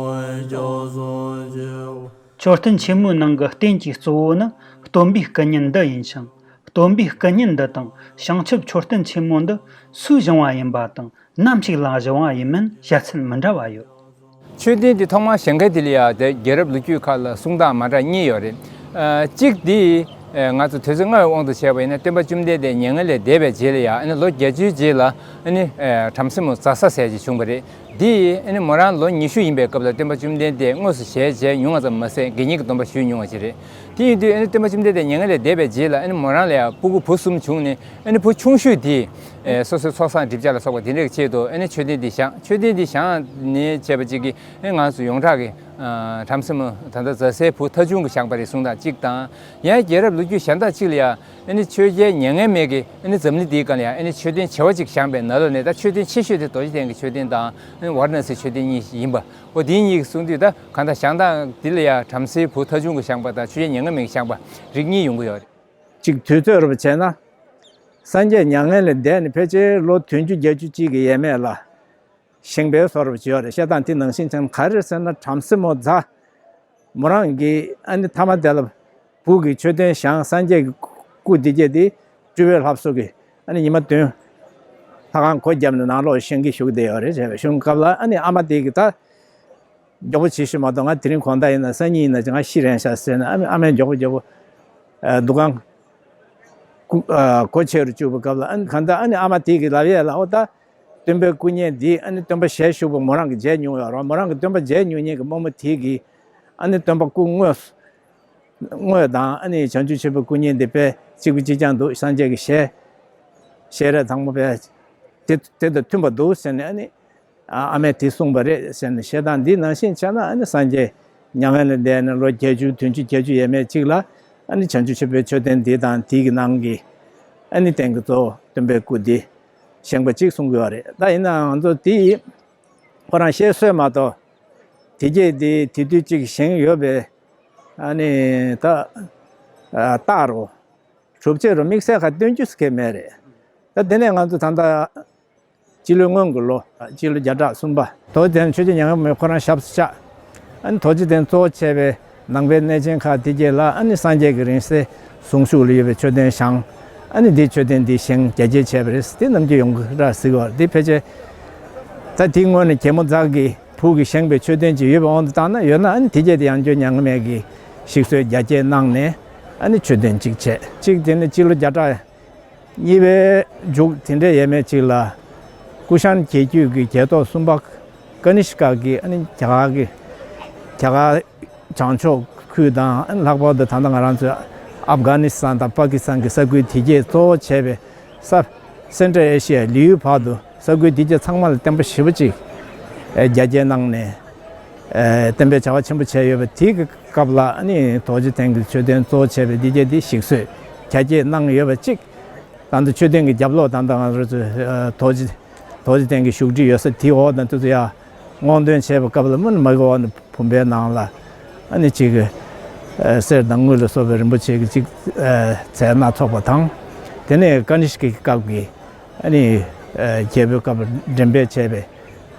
མཆོད་རྟེན་ཆེན་མོའི་ནང་གི་རྟེན་གྱི་གཙོ་བོ་ནི་སྟོན་པའི་སྐུ་བརྙན་འདི་ཡིན་ཞིང་། སྟོན་པའི་སྐུ་བརྙན་འདི་དང་བྱང་ཆུབ་མཆོད་རྟེན་ཆེན་མོ་འདི་སུས་བཞེངས་པ་ཡིན་པ་དང་ནམ་ཞིག་ལ་བཞེངས་པ་ཡིན་མིན་བཤད་ཚུལ་མི་འདྲ་བ་ཡོད། མཆོད་རྟེན་འདི་ཐོག་མར་བཞེངས་མཁན་འདི་ལ་ཡང་དེ་རྒྱལ་རབས་ལོ་རྒྱུས་ཁག་ལ་གསུང་སྟངས་མ་འདྲ་གཉིས་ཡོད་རེད། ཨ། གཅིག་འདི། ཨ། ང་ཚོ་དུས་ཚོད་སྔ་བའི་དབང་དུ་བྱས་པ་ཡིན་ན་སྟོན་པ་བཅོམ་ལྡན་འདས་མྱ་ངན་ལས་འདས་པའི་རྗེས་ལ་ཡང་ཨ་ནི་ལོ་བརྒྱད་ཅུའི་རྗེས་ལ་ཨ་ནི། ཨ། བྲམ་ཟེ་མོ་བཛྲ་ས་ཟེར་ཅིག་བྱུང་བ་རེད། འདི་ཨ་ནི་མོ་རང་ལོ་ཉི་ཤུ་ཡིན་པའི་སྐབས་ལ་སྟོན་པ་བཅོམ་ལྡན་འདས་དངོས་སུ་ཞལ་མཇལ་མྱོང་བ་ཙམ་མ་ཟད་དགེ་བསྙེན་གྱི་སྡོམ་པ་ཞུས་མྱོང་བ་ཅིག་རེད། དེ་ཡིན་དུས་ཨ་ནི་སྟོན་པ་བཅོམ་ལྡན་འདས་མྱ་ངན་ལས་འདས་པའི་རྗེས་ལ་ཨ་ནི་མོ་རང་ལ་ཡང་སྤུ་གུ་བུ་གསུམ་བྱུང་ནས་ཨ་ནི་བུ་ཆུང་ཤོས་དེས། ཨེ། སོ་སོའི་ཚོགས་བསགས་སྒྲིབ་སྦྱང་ལ་སོགས་པ་དེ་འདྲའི་ཆེད་དུ་ཨ་ནི་མཆོད་རྟེན་འདི་བཞེངས། མཆོད་རྟེན་འདི་བཞེངས་ནས་བྱས་པ་ཅིག་གིས་ཨ་ནི་ང་ཚོ་ཡོངས་གྲགས་ཀྱི། ཨ། བྲམ་ཟེ་མོ་ད་ལྟ་བཛྲ་སའི་བུ་ཐ་ཆུང་གིས་བཞེངས་པ་རེད་གསུང་སྟངས་གཅིག་དང་། ཡང་རྒྱལ་རབས་ལོ་རྒྱུས་གཞན་དག་ཅིག་ལ་ཡང་ཨ་ནི་ཆོས་རྒྱལ་མྱ་ངན་མེད་ཀྱིས་ཨ་ནི་འཛམ་གླིང་འདིའི་སྒང་ལ་ཡང་ཨ་ནི་མཆོད་རྟེན་བྱེ་བ་གཅིག་བཞེངས་པའི་ནང་ལོགས་ནས་ད་མཆོད་རྟེན་ཆེ་ཤོས་དེ་རྡོ་རྗེ་གདན་གྱི་མཆོད་རྟེན་དང་ཨ་ནི་ཝཱ་ར་ཎ་སིའི་མཆོད་རྟེན་གཉིས་ཡིན་པ། འོ་དེ་གཉིས་ཀྱིས་གསུངས་དུས་ད་གང་ལྟར་བཞེངས་སྟངས་འདི་ལ་ཡང་བྲམ་ཟེའི་བུ་ཐ་ཆུང་གིས་བཞེངས་པ་དང་ཆོས་རྒྱལ་མྱ་ངན་མེད་ཀྱིས་བཞེངས་པ་རིགས་གཉིས་ཡོང་གི་ཡོད་རེད། གཅིག་དུས་ཚོད་རུ་བྱས་ན། སངས་རྒྱས་མྱ་ངན་ལས་འདས་ནས་ཕལ་ཆེར་ལོ་བདུན་ཅུ་བརྒྱད་ཅུ་གཅིག་གི་ཡས་མས་ལ། བཞེངས་པའི་བཟོ་འདྲ་ཅིག་ཡོད་རེད། བཤད་སྟངས་དེ་ནང་བཞིན་བྱས་ན་ག་རེ་རེད་ཟེར་ན་བྲམ་ཟེ་མོ་བཛྲ། མོ་རང་གིས་ཨ་ནི་མཐའ་མ་དེ་ལ་བུ་གི་མཆོད་རྟེན་བཞེངས། སངས་རྒྱས་ཀྱི་སྐུ་འདི་གྱད་དེ་སྤྲུལ་པའི་ལྷ་བཟོ་གིས་ཨ་ནི་ཉི་མ་བདུན་ལྷ་ཁང་སྒོ་བརྒྱབ་ནས་ནང་ལོགས་བཞེངས་ཀྱི་བཞུགས་བསྡད་ཡོད་རེད། བྱས་པའི་བཞུགས་སྐབས་ལ་ཨ་ནི་ཨ་མ་དེ་གིས་ད། མགྱོགས་པོ་བྱེད་ཤོག་མ་གཏོགས་ང་དེ་རིང་དགོང་དག་ཡིན་ན་སང་ཉིན་ཡིན་ན་ང་ཤི་རན་ཤག་ཟེར་ནས་ཨ་མས་ཨ་མས་མགྱོགས་པོ་མགྱོགས་པོ་ཨ་འདུ་ཁང་སྒོ་ཨ་སྒོ་ཕྱེ་རུ་བཅུག་པའི་སྐབས་ལ་ཨ་ནི་གང་ལྟར་ཨ་ནི་ཨ་མ་དེ་གིས་ལབ་ཡས་ལ། འོ་ད་སྟོན་པའི་སྐུ་བརྙན་འདི་ཨ་ནི་སྟོན་པ་ཞལ་བཞུགས་པ་མོ་རང་གིས་མཇལ་མྱོང་ཡོད་རེད། མོ་རང་གིས་སྟོན་པ་མཇལ་མྱོང་མཁན་གྱི་རྨོ་མོ་དེ་གིས་ཨ་ནི་སྟོན་པ་སྐུ་དངོས་དངོས་དང་ཨ་ནི་བྱང་ཆུབ་ཆེན་པོའི་སྐུ་བརྙན་འདི་དཔེ་གཅིག་པ་གཅིག་རྐྱང་འདུག་སངས་རྒྱས་ཀྱི་ཞལ་ཞལ་རས་དང་པོ་དཔེ་དེ་དེ་དང་མཐུན་པ་འདུག་ཟེར་ནས་ཨ་ནི། ཨ་ཨ་མས་དེ་གསུངས་པ་རེད་ཟེར་ནས། བཤད་སྟངས་འདི་ནང་བཞིན་བྱས་ན་ཨ་ནི་སངས་རྒྱས་མྱ་ངན་ལས་འདས་ནས་ལོ་བརྒྱད་ཅུ་བདུན་ཅུ་བརྒྱད་ཅུ་ཡས་མས་གཅིག་ལ་ཨ་ནི་བྱང་ཆུབ་ཆེན་པོའི་མཆོད་རྟེན་འདི་དང་དེ་གི་ནང་གི་ཨ་ནི་རྟེན་གྱི་གཙོ་བོ་སྟོན་པའི་སྐུ་འདི་བཞེངས་པ་གཅིག་གསུང་གི་ཡོད་རེད། ད་ཡིན་ནའང་ང་ཚོ་དེ་ཁོ་རང་བཤད་སྲོལ་མ་གཏོགས་དེ་གྱད་དེ་དེ་དུས་གཅིག་བཞེངས་ཡོད་པའི་ཨ་ནི་ད་ཨ་རྟགས་རོ་གྲུབ་ཆ་རོ་དམིགས་བསལ་ཁ་སྟོན་རྒྱུ་ཟེར་མཁན་མེད་རེད། ད་དེ་ནས་ང་ཚོ་ད་ལྟ་སྤྱི་ལོའི་སྔོན་གྱི་ལོ། སྤྱི་ལོ་བརྒྱ་ཕྲག་གསུམ་པ། རྡོ་རྗེ་གདན་ཆོས་རྗེ་མྱ་ངན་མེད་ཁོ་རང་ཞབས་སུ་བཅགས། ཨ་ནི་རྡོ་རྗེ་གདན་གཙོ་བོ་བྱས་པའི་ནང་པའི་གནས་ཆེན་ཁག་དེ་གྱད་ལ་ཨ་ནི་སངས་རྒྱས་ཀྱི་རིང་བསྲེལ་གཟུངས་གཞུག་ལ་ཡོད་པའི་མཆོད་རྟེན་བཞེངས། ཨ་ནི་འདིའི་མཆོད་རྟེན་འདི་བཞེངས་རྒྱ་སྐྱེད་བྱས་པ་རེད། དེ་ནམ་རྒྱུན་ཡོང་གི་ར་གཟིགས་པ་རེད། དེ་ཕལ་ཆེར་ད་དེའི་སྔོན་ནས་རྒྱལ་མོ་བཛྲ་གི་བུ་གིས་བཞེངས་པའི་མཆོད་རྟེན་ཅིག་ཡོད་པའི་དབང་དུ་བཏང་ན་ཡོད་ན། ཨ་ནི་དེ་གྱད་དེ་ཡང་བསྐྱར་མྱ་ངན་མེད་ཀྱིས་ཞིག་གསོས་རྒྱ་སྐྱེད་གནང་ནས་ཨ་ནི་མཆོད་རྟེན་གཅིག་བྱས། གཅིག་དེ་ནི་སྤྱི་ལོ་བརྒྱ་ཕྲག་གཉིས་པའི་མཇུག་དེ་འདྲའི་ཡས་མས་གཅིག་ལ་ཀུ་ཤཱན་རྒྱལ་རྒྱུད་ཀྱི་རྒྱལ་ཐོག་གསུམ་པ་ཀ་ནི་ཤ་ཀ་གིས་ཨ་ནི་རྒྱ་གར་གྱི་རྒྱ་གར་བྱང་ཕྱོགས་ཁུལ་དང་། ཨ་ནི་ལྷག་པར་དུ་ད་ལྟ་ང་རང་ཚོའི་ཨབ་གྷ་ནི་སི་ཐན་དང་པ་ཀི་སི་ཐན་གྱི་ས་ཁུལ་དེ་གྱད་གཙོ་བོ་བྱས་པའི་ས་སེན་ཊྲལ་ཨེ་ཤི་ཡའི་ལེའུ་བར་དུ་ས་ཁུལ་དེ་གྱད་ཚང་མ་ལ་བསྟན་པ་ཞེ་པོ་ཅིག་རྒྱ་སྐྱེད་གནང་ནས། ཨ་བསྟན་པའི་བྱ་བ་ཆེན་པོ་བྱས་ཡོད་པ་དེའི་སྐབས་ལ་ཨ་ནི་རྡོ་རྗེ་གདན་གྱི་མཆོད་རྟེན་གཙོ་བོ་བྱས་པའི་འདི་གྱད་འདི་ཞིག་གསོས་རྒྱ་སྐྱེད་གནང་ཡོད་པ་གཅིག་ད་ལྟ་མཆོད་རྟེན་གྱི་རྒྱབ་ལོགས་ད་ལྟ་ང་རང་ཚོའི་ཨ་རྡོ་རྗེ་རྡོ་རྗེ་གདན་གྱི་བཞུགས་ཁྲི་ཡོད་ས་དེའི་འོག་དང་དེ་ཚོ་ཡ་སྔོག་འདོན་བྱས་པའི་སྐབས་ལ་མུ་ནི་མ་གི་འོག་ནས་བུམ་པའི་ནང་ལ་ཨ་ནི་གཅིག་གི་ཨ་གསེར་དང་དངུལ་ལ་སོགས་པའི་རིན་པོ་ཆེ་གི་གཅིག་ཨ་རྫས་སྣ་ཚོགས་པ་དང་། དེ་ནས་ཀ་ནི་ཤ་ཀའི་སྐབས་ཀྱི་ཨ་ནི་ཨ་རྒྱལ་པོའི་སྐབས་འགྲེམས་སྤེལ་བྱས་པའི་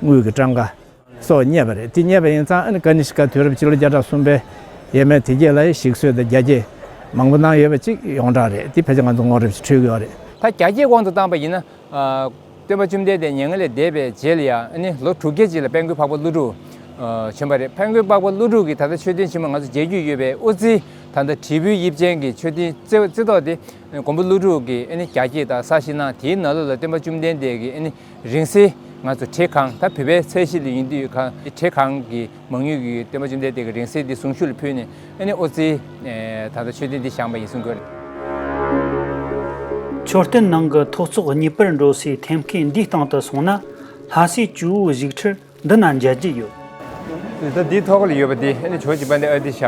དངུལ་གྱི་སྤྲང་ཀ་སོགས་རྙེད་པ་རེད། དེ་རྙེད་པ་ཡིན་ཙང་ཨ་ནི་ཀ་ནི་ཤ་ཀ་དུས་རབས་སྤྱི་ལོ་བརྒྱ་ཕྲག་གསུམ་པའི་ཡས་མས་དེ་གྱད་ལ་ཞིག་གསོས་དང་རྒྱ་སྐྱེད་མང་པོ་གནང་ཡོད་པ་གཅིག་ཡོངས་གྲགས་རེད། དེ་ཕལ་ཆེར་ང་ཚོ་ངོ་རེབ་ཅིག་འཕྲོད་ཀྱི་ཡོད་རེད། ད་རྒྱ་སྐྱེད་དབང་དུ་བཏང་པ་ཡིན་ན། ཨ་སྟོན་པ་བཅོམ་ལྡན་འདས་མྱ་ངན་ལས་འདས་པའི་རྗེས་ལ་ཡང་ཨ་ནི་ལོ་དྲུག་བརྒྱ་ཅིག་ལ་དཔལ་མགོན་འཕགས་པ་ཀླུ་སྒྲུབ་ཨ་བྱོན་པ་རེད། དཔལ་མགོན་འཕགས་པ་ཀླུ་སྒྲུབ་ཀྱིས་ད་ལྟ་མཆོད་རྟེན་ཆེན་མོ་ང་ཚོ་མཇལ་རྒྱུ་ཡོད་པའི་དབུ་རྩེའི་ད་ལྟ་དྲིལ་བུའི་དབྱིབས་ཅན་གྱི་མཆོད་རྟེན་རྩེ་རྩེ་ཏོག་དེ་མགོན་པོ་ཀླུ་སྒྲུབ་ཀྱིས་ཨ་ནི་རྒྱ་སྐྱེད་དང་གསར་བཞེངས་གནང་། དེའི་ནང་ལོགས་ལ་སྟོན་པ་བཅོམ་ལྡན་འདས་ཀྱི་ཨ་ནི་རིང་བསྲེལ་ང་ཚོ་བྲེ་གང་ད་བོད་པའི་ཚད་གཞི་ལ་ཡིན་དུས་གང་བྲེ་གང་གི་མང་ཡུལ་གྱི་སྟོན་པ་བཅོམ་ལྡན་འདས་ཀྱི་རིང་བསྲེལ་འདི་གཟུངས་གཞུག་ལ་ཕུལ་ནས་ཨ་ནི་དབུ་རྩེའི་ད་ལྟ་མཆོད་རྟེན་འདི་བཞེངས་པ་ཡིན་གསུང་གི་ཡོད་རེད། མཆོད་རྟེན་ནང་གི་ཐོག་བརྩེགས་གཉིས་པར་འགྲོ་སའི་ཐེམ་སྐས་འདིའི་སྟེང་དུ་སོང་ན་ལྷ་སའི་ཇོ་བོའི་བཞུགས་ཁྲི་འདི་ན་མཇལ་རྒྱུ་ཡོད། ད་འདིའི་ཐོག་ལ་ཡོད་པ་འདི་ཨ་ནི་ཇོ་བོ་རྗེ་དཔལ་ལྡན་ཨ་ཏི་ཤ་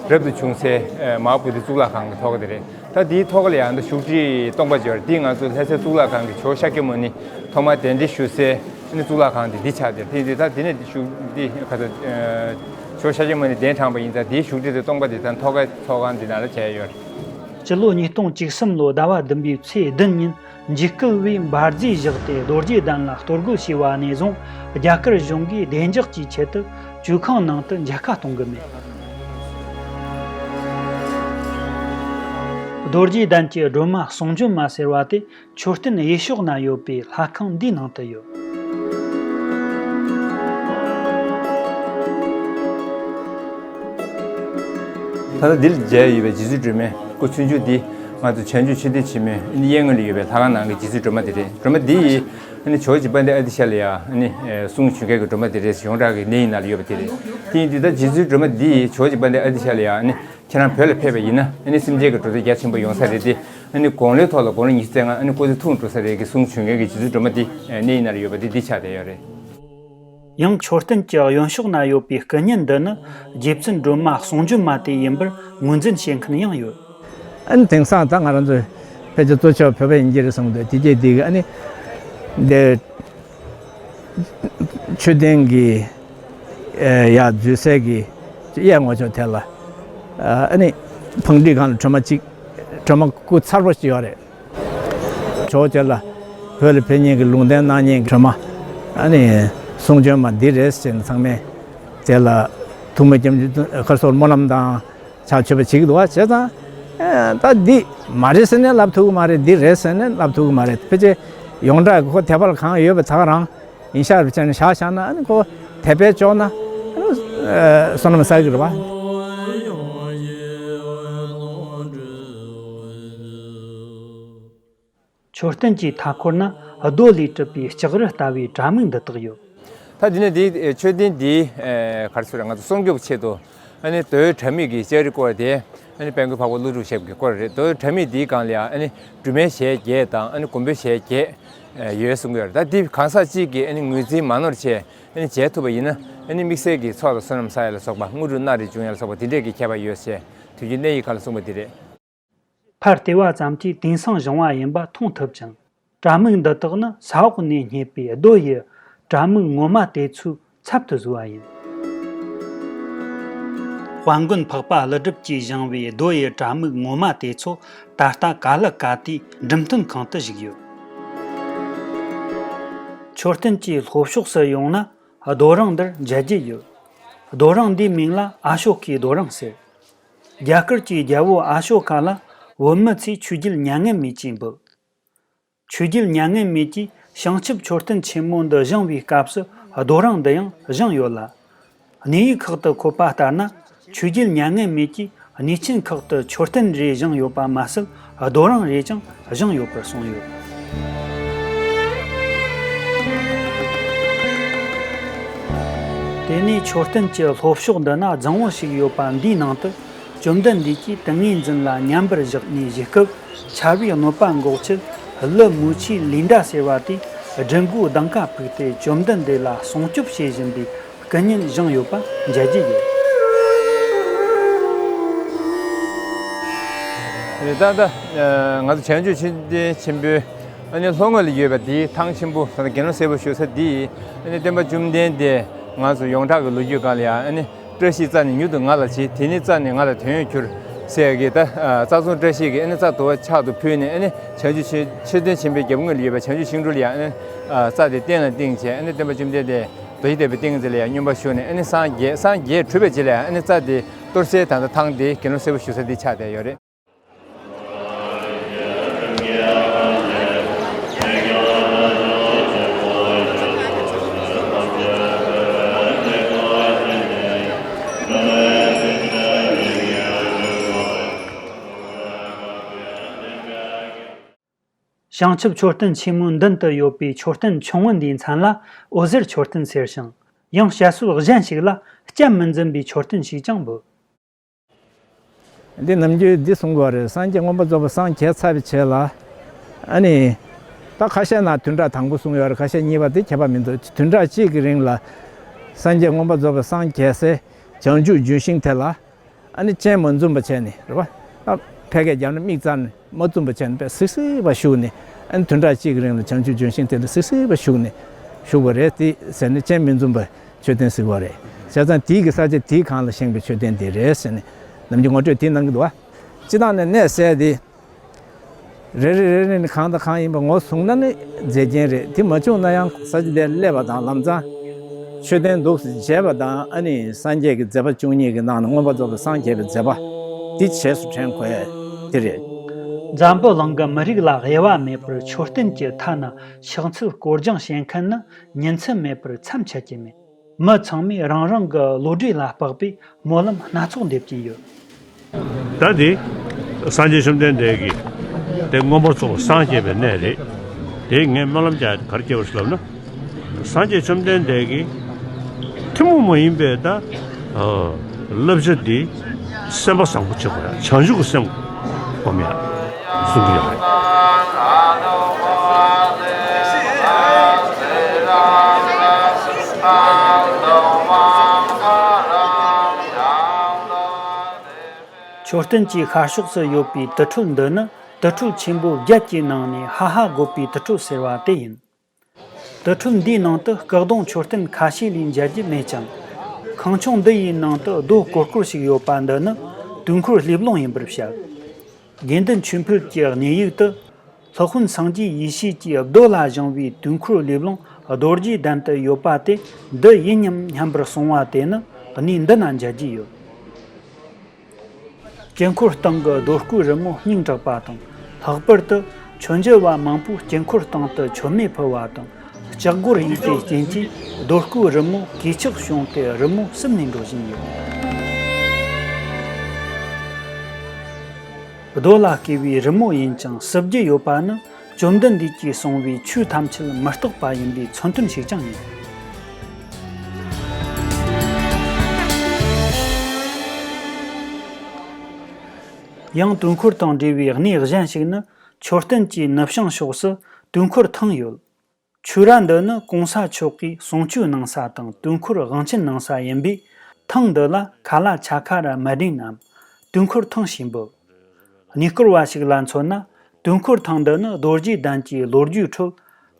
རབ་ཏུ་བྱུང་སའི་མ་ཧཱ་བོ་དྷི་གཙུག་ལག་ཁང་གི་ཐོག་དེ་རེད། ད་འདིའི་ཐོག་ལ་ཡང་ད་བཞུགས་ཁྲི་སྟོང་པ་ཅིག་ཡོད་རེད། འདི་ང་ཚོ་ལྷ་སའི་གཙུག་ལག་ཁང་གི་ཇོ་བོ་ཤཱཀྱ་མུ་ནི་ཐོག་མར་གདན་འདྲེན་ཞུ་སའི་ཨ་ནི་གཙུག་ལག་ཁང་དེ་འདི་ཆགས་བསྡད་རེད། དེ་འདི་ད་འདི་ནས་བཞུགས་འདི་ག་ཚོད་ཇོ་བོ་ཤཱཀྱ་མུ་ནི་གདན་དྲངས་པ་ཡིན་ཙང་འདིའི་བཞུགས་ཁྲི་དེ་སྟོང་པ་དེ་ད་ཐོག་ཁའི་ཚོགས་ཁང་འདི་ནང་ལ་བྱས་ཡོད་རེད། སྤྱི་ལོ་ཉིས་སྟོང་བཅུ་གསུམ་ལོ་ཟླ་བ་བདུན་པའི་ཚེས་བདུན་ཉིན་འཇིགས་སྐུལ་བས་འབར་རྫས་བཞག་སྟེ་རྡོ་རྗེ་གདན་ལ་གཏོར་རྒོལ་བྱས་པ་ནས་བཟུང་རྒྱ་གར་གཞུང་གིས་བདེ་འཇགས་ཀྱི་ཆེད་དུ་ཇོ་ཁང་ནང་དུ་མཇལ་ཁ་གཏོང་གི་མེད། རྡོ་རྗེ་གདན་གྱི་སྒྲོལ་མ་གསུང་བྱོན་མ་ཟེར་བ་དེ་མཆོད་རྟེན་གཡས་ཕྱོགས་ན་ཡོད་པའི་ལྷ་ཁང་འདིའི་ནང་དུ་ཡོད། ད་ལྟ་འདིར་མཇལ་ཡོད་པའི་རྗེ་བཙུན་སྒྲོལ་མའི་སྐུ་ཆུང་ཆུང་འདི་ང་ཚོ་བྱང་ཆུབ་མཆོད་རྟེན་ཆེན་མོའི་གཡས་ངོས་ལ་ཡོད་པའི་ལྷ་ཁང་ནང་གི་རྗེ་བཙུན་སྒྲོལ་མ་འདི་རེད། སྒྲོལ་མ་འདི་ཡིས་ཇོ་བོ་རྗེ་དཔལ་ལྡན་ཨ་ཏི་ཤ་ལ་ཡང་གསུང་བྱོན་མཁན་གྱི་སྒྲོལ་མ་འདི་རེད། ཡོངས་གྲགས་ཀྱི་གནས་ཡིག་ནང་ལ་ཡོད་པ་དེ་རེད། དེ་ཡིན་དུས་ད་རྗེ་བཙུན་སྒྲོལ་མ་འདི་ཡིས་ཇོ་བོ་རྗེ་དཔལ་ལྡན་ཨ་ཏི་ཤ་ལ་ཡང་ཁྱེད་རང་བོད་ལ་ཕེབས་པ་ཡིན་ན་སེམས་ཅན་གྱི་འགྲོ་དོན་རྒྱ་ཆེན་པོ་ཡོང་ས་རེད་དེ། དགུང་ལོའི་ཐོག་ལ་དགུང་ལོ་ཉི་ཤུ་རྩ་ལྔ་སྐུ་ཚེ་ཐུང་འགྲོ་ས་རེད་ཀྱི་གསུང་བྱོན་མཁན་གྱི་རྗེ་བཙུན་སྒྲོལ་མ་འདི་གནས་ཡིག་ནང་ལ་ཡོད་པ་འདི་འདི་ཆགས་བསྡད་ཡོད་རེད། ཡང་མཆོད་རྟེན་གྱི་གཡོན་ཕྱོགས་ན་ཡོད་པའི་སྐུ་བརྙན་འདི་ནི་རྗེ་བཙུན་སྒྲོལ་མ་གསུང་བྱོན་མ་དེ་ཡིན་པར་ངོས་འཛིན་བྱེད་མཁན་ཡང་ཡོད། ཨ་ནི་དེང་སང་ད་ང་རང་ཚོའི་ཕལ་ཆེར་གཙོ་ཆེ་བ་བོད་པ་ཡིན་གྱི་རེད་བསམ་གྱི་འདུག་དེ་རྗེས་འདི་གི་ཨ་ནི་འདི་མཆོད་རྟེན་གྱི་ཡར་འཛུལ་སའི་གི་གཡས་ངོས་ཕྱོགས་དེ་ལ་ཨ་ནི་བང་སྒྲིག་སྒང་ལ་སྒྲོལ་མ་གཅིག་སྒྲོལ་མ་སྐུ་མཚར་པོ་ཞིག་ཡོད་རེད། ཇོ་བོ་རྗེ་ལ་བོད་ལ་ཕེབས་མཁན་གྱི་ལུང་བསྟན་གནང་མཁན་གྱི་སྒྲོལ་མ་ཨ་ནི་གསུང་བྱོན་མ་འདི་རེད་ཟེར་ནས་ཚང་མས་དེ་ལ་ཐུགས་སྨོན་སྐྱབས་འཇུག་ཁར་སོར་སྨོན་ལམ་དང་ཕྱག་མཆོད་པ་བྱེད་ཀྱི་འདུག་བ། བྱས་ཙང་ད་འདི་མ་རེད་ཟེར་ནས་ལབ་ཐུབ་ཀྱི་མ་རེད། འདི་རེད་ཟེར་ནས་ལབ་ཐུབ་ཀྱི་མ་རེད། ཕལ་ཆེར་ཡོངས་གྲགས་ཀྱི་ཁོ་དད་པ་ལ་གང་ཡོད་པ་ད་ག་རང་ཡིན་ཤག་རེད་བྱས་ནས་བཞག་བཞག་ན་ཨ་ནི་ཁོ་དད་པས་ལྕོགས་ན་ཨ་ནི་བསོད་ནམས་བསགས་ཀྱི་རེད་བ། མཆོད་རྟེན་གྱི་མཐའ་འཁོར་ན་རྡོ་ལས་གྲུབ་པའི་ལྕགས་རི་ལྟ་བུའི་དྲ་མིག་འདི་དག་ཡོད། ད་འདི་ནས་འདིའི་མཆོད་རྟེན་འདིའི་ག་རེ་ཟེར་ང་ཚོ་སྲུང་སྐྱོབ་ཆེད་དུ་ཨ་ནི་རྡོའི་དྲ་མིག་གི་ལྕགས་རི་བསྐོར་དེ་ཨ་ནི་དཔལ་མགོན་འཕགས་པ་ཀླུ་སྒྲུབ་ཞབས་ཀྱིས་བསྐོར་རེད། རྡོའི་དྲ་མིག་འདིའི་སྒང་ལ་ཡང་ཨ་ནི་སྒྲོལ་མའི་ཞལ་བརྒྱད་དང་ཨ་ནི་མགོན་པོའི་ཞལ་བརྒྱད་ཡོད་གསུང་གི་ཡོད་རེད། ད་འདི་གང་ཟག་གཅིག་གིས་ཨ་ནི་ངོས་འཛིན་མ་ནོར་བྱས་ཨ་ནི་མཇལ་ཐུབ་པ་ཡིན་ན་ཨ་ནི་དམིགས་བསལ་གྱི་ཚོགས་དང་བསོད་ནམས་བསགས་ཡ་ལ་སོགས་པ་དངོས་གྲུབ་སྣ་རེ་འབྱུང་ཡ་ལ་སོགས་པ་འདི་འདྲས་ཀྱི་ཁྱད་པར་ཡོད་ཅེས་དུས་རྒྱུན་གནས་ཡིག་ཁག་ལ་གསུངས་པ་འདི་རེད། ཕར་བལྟས་པ་ཙམ་གྱིས་དེང་སང་བཞེངས་པ་ཡིན་པ་མཐོང་ཐུབ་ཅིང་། དྲ་མིག་འདི་དག་ནི་ས་འོག་ནས་རྙེད་པའི་རྡོ་ཡི་དྲ་མིག་ངོ་མ་དེ་ཚོའི་ཚབ་ཏུ་བཟོས་པ་ཡིན། དཔལ་མགོན་འཕགས་པ་ཀླུ་སྒྲུབ་ཀྱིས་བཞེངས་པའི་རྡོ་ཡི་དྲ་མིག་ངོ་མ་དེ་ཚོ་ད་ལྟ་ཀ་ལི་ཀ་ཏའི་འགྲེམས་སྟོན་ཁང་དུ་བཞུགས་ཡོད། མཆོད་རྟེན་གྱི་ལྷོ་ཕྱོགས་སུ་ཡོང་ན་རྡོ་རིང་འདིར་མཇལ་རྒྱུ་ཡོད། རྡོ་རིང་འདིའི་མིང་ལ་ཨ་ཤོ་ཀའི་རྡོ་རིང་ཟེར། རྒྱ་གར་གྱི་རྒྱལ་པོ་ཨ་ཤོ་ཀ་ལ་བོད་མི་ཚོས་ཆོས་རྒྱལ་མྱ་ངན་མེད་ཅེས་འབོད། ཆོས་རྒྱལ་མྱ་ངན་མེད་ཀྱིས་བྱང་ཆུབ་མཆོད་རྟེན་ཆེན་མོ་འདི་བཞེངས་པའི་སྐབས་སུ་རྡོ་རིང་འདི་ཡང་བཞེངས་ཡོད་ལ། གནས་ཡིག་ཁག་ཏུ་འཁོད་པ་ལྟར་ན་ཆོས་རྒྱལ་མྱ་ངན་མེད་ཀྱིས་གནས་ཆེན་ཁག་ཏུ་མཆོད་རྟེན་རེ་བཞེངས་ཡོད་པ་མ་ཟད་རྡོ་རིང་རེ་ཀྱང་བཞེངས་ཡོད་པར་གསུངས་ཡོད། དེ་ནས་མཆོད་རྟེན་གྱི་ལྷོ་ཕྱོགས་འདི་ན་རྫིང་བུ་ཞིག་ཡོད་པ་འདིའི་ནང་དུ་བཅོམ་ལྡན་འདས་ཀྱིས་ཏིང་ངེ་འཛིན་ལ་མཉམ་པར་བཞག་ནས་བཞུགས་སྐབས་ཆར་པའི་གནོད་པ་འགོག་ཆེད་ཀླུ་མུ་ཆའི་ལིནྡྲ་ཟེར་བ་དེས་སྦྲུལ་མགོའི་གདེངས་ཀ་ཕུག་སྟེ་བཅོམ་ལྡན་འདས་ལ་སྲུང་སྐྱོབ་བྱེད་བཞིན་པའི་ ཀུན་ཉན་བཞེངས་ཡོད་པ་མཇལ་རྒྱུ་ཡོད། རེད། ད་ལྟ་ང་ཚོ་བྱང་ཆུབ་མཆོད་རྟེན་ཆེན་པོའི་ཨ་ནི་ལྷོ་ངོས་ལ་ཡོད་པ་དེའི་ཐང་ཆེན་པོ་ད་ལྟ་དགེ་སློང་སེར་པོ་བཞུགས་ས་འདི་ཨ་ནི་སྟོན་པ་བཅོམ་ལྡན་འདས་ང་ཚོ་ཡོངས་གྲགས་ཀྱི་ལོ་རྒྱུས་སྒང་ལ་ཡང་ཨ་ནི་བཀྲ་ཤིས་རྩ་ནས་མྱུར་དུ་ང་ལ་བྱེད། དེ་ནི་རྩ་ནས་ང་ལ་དོན་ཡོད་གྱུར་ཟེར་གྱི་ད་རྩ་རྫོང་བཀྲ་ཤིས་ཀྱི་ཨ་ནི་རྩ་དུ་བ་ཕྱག་ཏུ་ཕུལ་ནས་ཨ་ནི་བྱང་ཆུབ་མཆོད་རྟེན་ཆེན་པོའི་རྒྱབ་ངོས་ལ་ཡོད་པའི་བྱང་ཆུབ་ཤིང་དྲུང་ལ་ཡང་ཨ་ནི་རྩ་དེ་སྟན་ལ་བཏིང་བྱས་ཨ་ནི་སྟོན་པ་བཅོམ་ལྡན་འདས་རྡོ་རྗེ་ལྟ་བུའི་ཏིང་འཛིན་ལ་ཡང་སྙོམས་པར་ཞུགས་ནས་ཨ་ནི་སངས་རྒྱས། སངས་རྒྱས་གྲུབ་པའི་རྗེས་ལ་ཡང་ཨ་ནི་རྩ་དེ་གཏོར་སའི་ད་ལྟ་ཐང་དེ་དགེ་སློང་སེར་པོ་བཞུགས་ས་འདི་ཆགས་བསྡད་ཡོད་རེད། བྱང་ཆུབ་མཆོད་རྟེན་ཆེན་མོའི་མདུན་དུ་ཡོད་པའི་མཆོད་རྟེན་ཆུང་ངུ་འདིའི་མཚན་ལ་འོད་ཟེར་མཆོད་རྟེན་ཟེར་ཞིང་། ཡང་བཤད་སྲོལ་གཞན་ཞིག་ལ་སྤྱན་མི་འཛུམ་པའི་མཆོད་རྟེན་ཞེས་ཀྱང་འབོད། འདི་ནམ་རྒྱུན་འདི་གསུང་གི་ཡོད་རེད། སངས་རྒྱས་མངོན་པར་རྫོགས་པར་སངས་རྒྱས་ཚར་བའི་རྗེས་ལ་ཨ་ནི་ད་ཁ་ཤས་ན་བདུན་ཕྲག་དང་པོ་གསུང་ཡོད་རེད། ཁ་ཤས་གཉིས་པ་དེ་ཁྱད་པར་མི་འདུག་བདུན་ཕྲག་གཅིག་གི་རིང་ལ་སངས་རྒྱས་མངོན་པར་རྫོགས་པར་སངས་རྒྱས་སའི་བྱང་ཆུབ་ལྗོན་ཤིང་དེ་ལ་ཨ་ནི་སྤྱན་མ་འཛུམ་པ་བྱས་ནས་རེད་བ། ཨ་ཕལ་སྐད་རྒྱབ་ན་མིག་བཙར་ནས་མ་བཙུམ་པ་བྱས་ནས་དཔེ་སིག་སིག་པ་བཞུགས་ནས་ཨ་ནི་བདུན་ཕྲག་གཅིག་གི་རིང་ལ་བྱང་ཆུབ་ལྗོན་ཤིང་དེ་ལ་སིག་སིག་པ་བཞུགས་ནས་བཞུགས་པ་རེད། དེ་ཟེར་ནས་སྤྱན་མི་འཛུམ་པ་མཆོད་རྟེན་ཟེར་གྱི་ཡོད་རེད། བྱས་ཙང་དེའི་གི་ས་ཆ་དེའི་སྒང་ལ་བཞེངས་པའི་མཆོད་རྟེན་དེ་རེད་ཟེར་ནས་ནམ་རྒྱུན་ངོ་སྤྲོད་དེ་གནང་གི་འདུག་བ། སྤྱིར་བཏང་ནས་གནས་གསལ་དེ་རེ་རེ་རེ་རེ་ནས་གང་དང་གང་ཡིན་པ་ངོ་བཟུང་ན་ནི་མཛེས་རྒྱན་རེད། དེ་མ་བྱུང་ན་ཡང་ས་ཆ་དེར་སླེབས་པ་དང་ལམ་སང་མཆོད་རྟེན་འདུག་སེ་མཇལ་བ་དང་ཨ་ནི་སངས་རྒྱས་ཀྱི་མཛད་པ་བཅུ་གཉིས་ཀྱི་ནང་ནས་མངོན་པར་རྫོགས་པར་སངས་རྒྱས་པའི་མཛད་པ་དེ་བྱས་སུ་དྲན་དགོས་དེ་རེད། འཛམ་བུ་གླིང་གི་མི་རིགས་ལ་དབྱེ་བ་མེད་པར་མཆོད་རྟེན་གྱི་མཐའ་ན་ཕྱག་འཚལ་སྐོར་སྦྱང་བྱེད་མཁན་ནི་ཉིན་མཚན་མེད་པར་མཚམས་ཆད་ཀྱི་མེད། མི་ཚང་མས་རང་རང་གི་བློ་གྲོས་ལ་དཔག་པའི་སྨོན་ལམ་སྣ་ཚོགས་འདེབས་ཀྱིན་ཡོད། ད་འདི་སངས་རྒྱས་བཅོམ་ལྡན་འདས་ཀྱིས་དེ་མངོན་པར་རྫོགས་པར་སངས་རྒྱས་པའི་གནས་རེད། དེ་ངས་སྨོན་ལམ་རྒྱག་ཡ་དེ་ག་རེ་སྐྱེ་བ་རེད་ལབ་ན། སངས་རྒྱས་བཅོམ་ལྡན་འདས་ཀྱིས་ཐུན་མོང་མ་ཡིན་པའི་ད་བསླབ་བྱ་འདི་སེམས་པ་བཟང་པོ་བྱེད་དགོས་ཡ། བྱང་ཆུབ་ཀྱི་སེམས་སྒོམ་ཡ་གསུང་གི་ཡོད་རེད། མཆོད་རྟེན་གྱི་ཤར་ཕྱོགས་སུ་ཡོད་པའི་དུར་ཁྲོད་འདི་ནི་དུར་ཁྲོད་ཆེན་པོ་བརྒྱད་ཀྱི་ནང་ནས་ཧ་ཧ་དགོད་པའི་དུར་ཁྲོད་ཟེར་བ་དེ་ཡིན། དུར་ཁྲོད་འདིའི་ནང་དུ་སྐུ་གདུང་མཆོད་རྟེན་ཁ་ཤས་ལས་མཇལ་རྒྱུ་མེད་ཀྱང་། ཁང་ཆུང་འདི་ཡི་ནང་དུ་རྡོ་ཀོར་ཀོར་ཞིག་ཡོད་པ་འདི་ནི་དུས་འཁོར་ལྷུས་ལུང་ཡིན་པར་བཤད། དགེ་འདུན་ཆོས་འཕེལ་གྱི་གནས་ཡིག་ཏུ། སློབ་དཔོན་སངས་རྒྱས་ཡེ་ཤེས་ཀྱིས་རྡོ་ལ་བཞེངས་པའི་དུས་འཁོར་ལྷུས་ལུང་རྡོ་རྗེ་གདན་དུ་ཡོད་པ་དེ་འདི་ཡིན་སྙམ་སྙམ་པར་གསུང་བ་དེ་ནི་གནས་འདི་ན་མཇལ་རྒྱུ་ཡོད། དཀྱིལ་འཁོར་སྟེང་གི་རྡོ་བརྐོས་རི་མོ་སྙིང་དྲག་པ་དང་། ལྷག་པར་དུ་མཆོད་མཇལ་བ་མང་པོས་དཀྱིལ་འཁོར་སྟེང་དུ་མཆོད་མེ་ཕུལ་བ་དང་། ལྕགས་སྒོར་གཡུགས་པའི་རྐྱེན་གྱིས་རྡོ་བརྐོས་རི་མོ་གས་ཆག་བྱུང་སྟེ་རི་མོ་ཟིམ་ནས་འགྲོ་བཞིན་ཡོད། རྡོ་ལ་བརྐོས་པའི་རི་མོ་ཡིན་ཀྱང་ཟིབ་རྒྱུ་ཡོད་པ་ནི་བཅོམ་ལྡན་འདས་ཀྱིས་གསུངས་པའི་ཆོས་ཐམས་ཅད་མི་རྟག་པ་ཡིན་པའི་མཚོན་དོན་ཞིག་ཀྱང་ཡིན། ཡང་དུས་འཁོར་དང་འབྲེལ་བའི་གནས་གཞན་ཞིག་ནི་མཆོད་རྟེན་གྱི་ནུབ་བྱང་ཕྱོགས་སུ་དུས་འཁོར་ཐང་ཡོད། ཆོས་ར་འདི་ནི་གོང་ས་མཆོག་གིས་གསུང་ཆོས་གནང་ས་དང་དུས་འཁོར་དབང་ཆེན་གནང་ས་ཡིན་པས་ཐང་འདི་ལ་ཁ་ལ་ཆ་ཁ་ར་མ་སྒྲིན་ནམ་དུས་འཁོར་ཐང་ཞེས་འབོད། གནས་སྐོར་བ་ཞིག་ལ་མཚོན་ན་དུས་འཁོར་ཐང་འདི་ནི་རྡོ་རྗེ་གདན་གྱི་ལོ་རྒྱུས་ཁྲོད་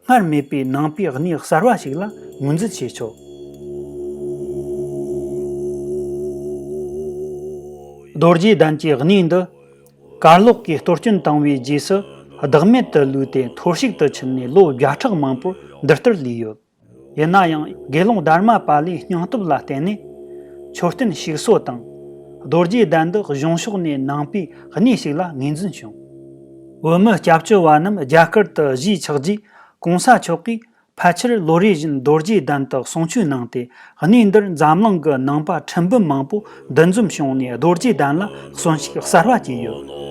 སྔར་མེད་པའི་ནང་པའི་གནས་གསར་བ་ཞིག་ལ་ངོས་འཛིན་བྱེད་ཆོག། རྡོ་རྗེ་གདན་གྱི་གནས་འདི་གར་ལོག་གིས་གཏོར་སྐྱོན་བཏང་བའི་རྗེས་སུ་བདག་མེད་དུ་ལུས་ཏེ་འཐོར་ཞིག་ཏུ་ཕྱིན་ནས་ལོ་བརྒྱ་ཕྲག་མང་པོར་འདི་ལྟར་ལུས་ཡོད། ཡིན་ན་ཡང་དགེ་སློང་དྷརྨ་པཱ་ལའི་སྙིང་སྟོབས་ལ་བརྟེན་ནས་མཆོད་རྟེན་ཞིག་གསོ་དང་། རྡོ་རྗེ་གདན་འདི་གཞུང་ཕྱོགས་ནས་ནང་པའི་གནས་ཤིག་ལ་ངོས་འཛིན་བྱུང་། བོད་མི་སྐྱབས་བཅོལ་བ་རྣམས་རྒྱ་གར་དུ་གཞིས་ཆགས་རྗེས་གོང་ས་མཆོག་གིས་ཕལ་ཆེར་ལོ་རེ་བཞིན་རྡོ་རྗེ་གདན་དུ་གསུང་ཆོས་གནང་སྟེ་གནས་འདིར་འཛམ་གླིང་གི་ནང་པ་ཁྲི་འབུམ་མང་པོ་འདུ་འཛོམས་བྱུང་ནས་རྡོ་རྗེ་གདན་ལ་གསོན་ཤུགས་གསར་བ་སྐྱེས་ཡོད།